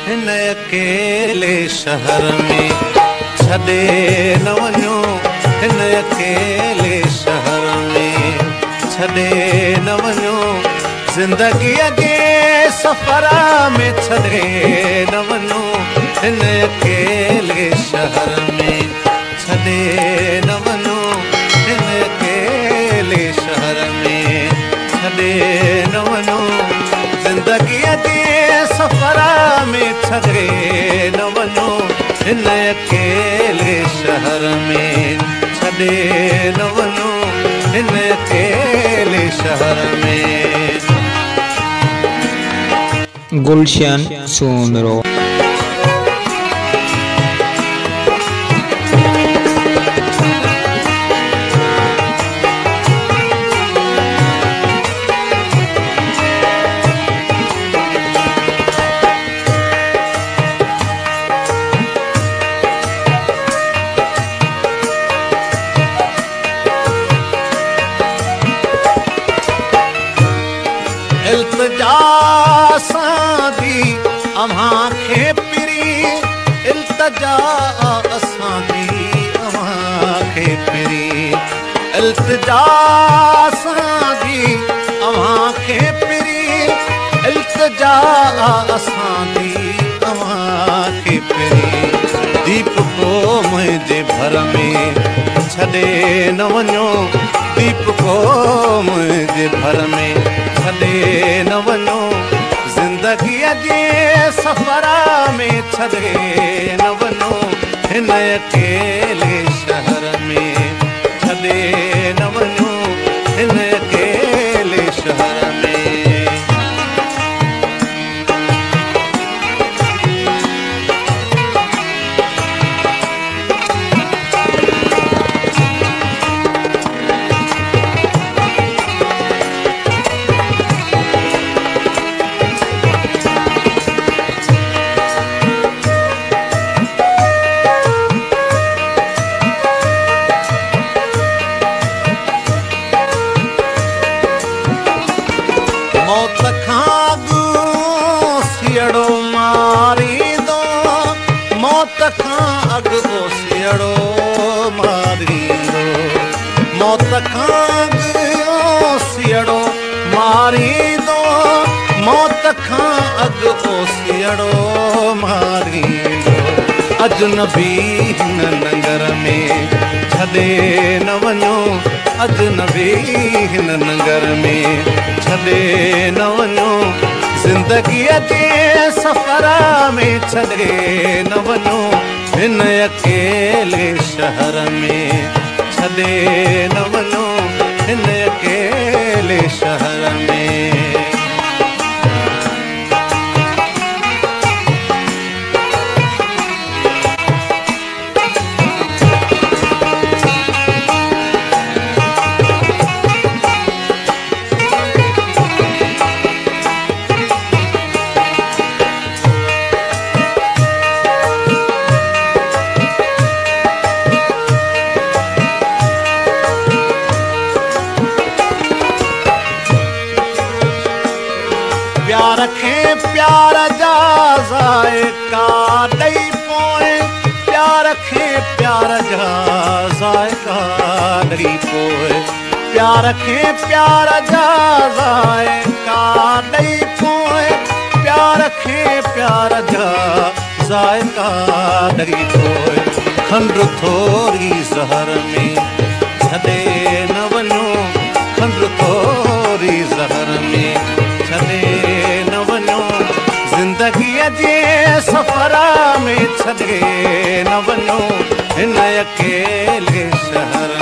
हिन अकेले शहर में, छॾे न वञो हिन अकेले शहर में, छॾे न वञो ज़िंदगीअ जे सफ़र में, छॾे न वञो हिन अकेले शहर में, छॾे न वञो हिन अकेले शहर में, छॾे न वञो ज़िंदगीअ जे सफ़र में, छॾे न वञो हिन अकेले शहर में, छॾे न वञो हिन अकेले शहर में। गुलशन सूमरो। इल्तिजा असां दी अव्हां खे पिरी, इल्तिजा असां दी अव्हां खे पिरी, इल्तिजा असां दी अव्हां खे पिरी, इल्तिजा असां दी अव्हां खे पिरी। दीप को मुंहिंजे भर में छॾे न वञो, दीप को मुंहिंजे भर में छॾे न वञो, ज़िंदगीअ जे सफ़र में छॾे न वञो हिन अकेले शहर में, छॾे न वञो हिन अकेले शहर में। मौत खां अॻु सियड़ो मारींदो, मौत खां अॻु सियड़ो मारींदो, मौत खां अॻु सियड़ो मारींदो, मौत खां अॻु सियड़ो मारींदो। अजनबी हिन नंगर में छॾे न वञो, अजनबी हिन नंगर में छॾे न वञो, ज़िंदगीअ जे सफ़र में छॾे न वञो हिन अकेले शहर में, छॾे न वञो हिन अकेले शहर में। प्यार खे प्यार जा ज़ाइक़ा ॾेई पोइ, प्यार खे प्यार जा ज़ाइक़ा ॾेई पोइ, प्यार खे प्यार जा ज़ाइक़ा ॾेई पोइ, प्यार खे प्यार जा ज़ाइक़ा ॾेई पोइ। खंड थोरी ज़हर में छॾे न वञो, खंड थोरी ज़हर में छॾे न वञो, ज़िंदगीअ जे सफ़र में छॾे न वञो हिन अकेले शहर